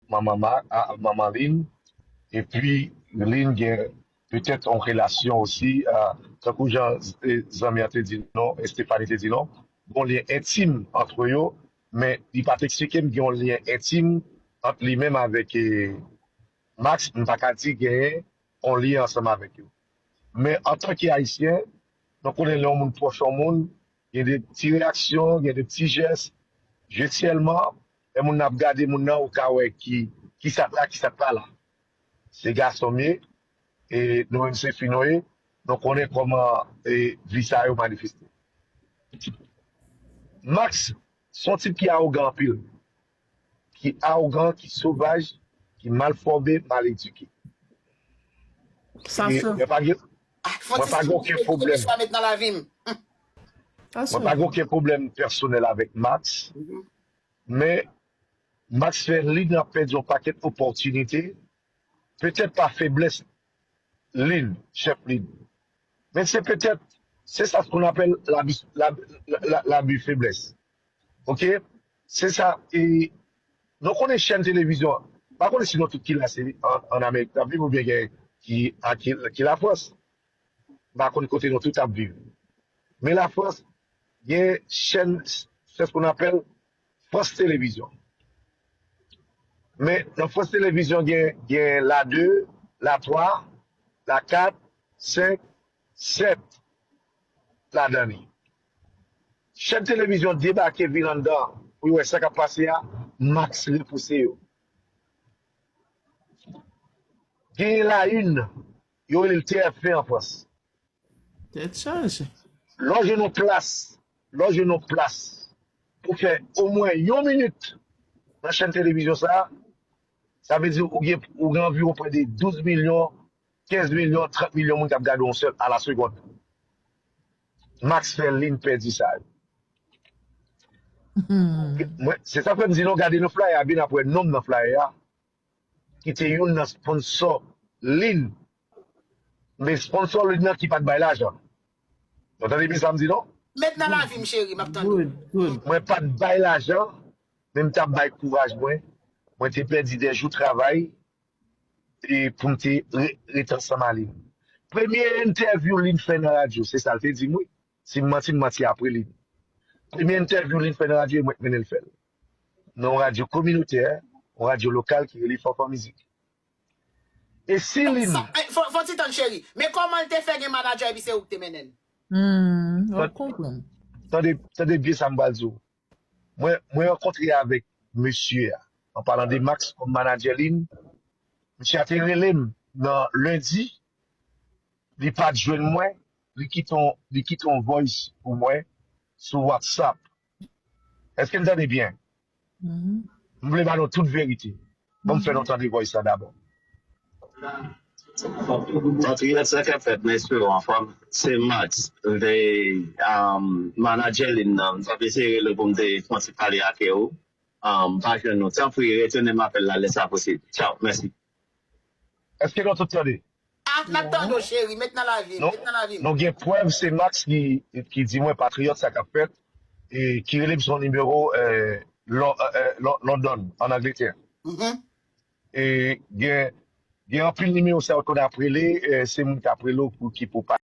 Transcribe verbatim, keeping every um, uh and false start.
manman Ma, a, manman Lin, epi Lin gen petèt yon relasyon osi, a, tankou jan, e, zanmi an te di non, e Stephanie te di non, gen yon lyen entim ant yo, men li pa t eksplike m gen yon lyen entim ant li menm avèk, e, Max, m pa ka di genyen yon lyen ansanm avèk yo. Men antanke Ayisyen, nou konnen lè yon moun pwòch yon moun, gen de ti reyaksyon, gen de ti jès, jestyèlman, lè moun nan ap gade moun nan, ou ka wè ki, ki sa k la, ki sa k pa la. Se gason m ye, e nou menm se fi nou ye, nou konnen kòman, e, vi sa yo manifeste. Max, se yon tip ki awogan anpil, ki awogan, ki sovaj, ki mal fòme, mal edike. Sa E se. Mwen pa gen, Ah, fò mwen ti pa gen sou okenn pwoblèm. Mesye a met nan lavi m. Sa Mwen se. pa gen okenn pwoblèm pèsonèl avèk Max, Mhm. men Max fè Lin ap pèdi yon pakèt opòtinite, petèt pa feblès Lin, chèf Lin. Men se petèt, se sa qu'on appelle l'abus, l'ab-, la, la, l'abus faiblesse. Ok? Se sa, e, nou konnen chèn televizyon, pa konnen si nou tout ki la se an, an Amerik n ap viv oubyen gen ki, a, ki, ki Lafrans. M pa konn kote nou tout ap viv. Men Lafrans, gen chèn, c'est ce qu'on appelle France Télévision. Men nan France Télévision, gen, gen la de, la twa, la kat, senk, sèt ladan li. Chèn televizyon debake vin anndan pou yo wè sa k ap pase a, Max repouse yo. Genyen la une, yo rele l T F un an Frans. Tèt chaje. Lè w jwenn yon plas, lè w jwenn yon plas pou fè omwen yon minit nan chèn televizyon sa a, sa vle di ou gen, ou gen anviwon prè de douz milyon, kenz milyon, trant milyon moun k ap gade w yon sèl a la segonn. Max fè Lin pèdi sa yo. Hmm. Mwen, se sa fè m di nou gade nan flyer a, byen ap wè non m nan flyer a, ki te youn nan sponsò Lin. Men sponsò Lin nan ki pa t bay lajan. Nou tande byen sa m di non? Met nan lavi m, cheri, m ap tande w. Good, good. Mwen pa t bay lajan, men m t ap bay kouraj mwen. Mwen te pèdi de jou travay, e pou m te re-, ret ansanm a Lin. Premye entèvyou Lin fè nan radyo, se sa l te di m, wi. Si m manti, m manti apre Lin. Premye entèvyou Lin fè nan radyo, e mwen k mennen l fè l. Nan yon radyo kominotè, yon radyo lokal ki rele Fanfan Mizik. E si Lin Sa, eh, fò, fò ti tann, cheri. Men kòman l te fè gen manadjè epi se ou k te mennen l? Hmm, w ap Tande, konprann. tande, tande byen sa m pral di w. Mwen, mwen rankontre avèk mesye a, an palan de Max kòm manadjè Lin, misye a te rele m nan lendi, li pa t jwenn mwen, li kite yon, li kite yon voice pou mwen sou WhatsApp. Èske n tande byen? Mhm. M vle ba nou tout verite. Ban m fè nou tande voice la dabò. Patriyòt, sa k ap fèt, mesye, anfòm, se Max, the, um, manadjè Lin nan. M t ap eseye rele w pou m te fè yon ti pale ak ou. Um, m pa jwenn ou. Tanpri, retounen m apèl la lè sa posib. Tchaw, mèsi. Èske nou tout tande? Ah, n ap tande w, cheri. Met nan lavi m, Nou, met nan lavi m. nou gen prèv, se Max ki, ki di mwen, Patriyòt, sa k ap fèt, e ki rele m sou nimewo, eh, Lon-, eh, eh, Lon-, London, ann Angletè. Mhm. E gen, gen anpil nimewo sa yo konn ap rele, eh, se moun k ap rele w pou ki pou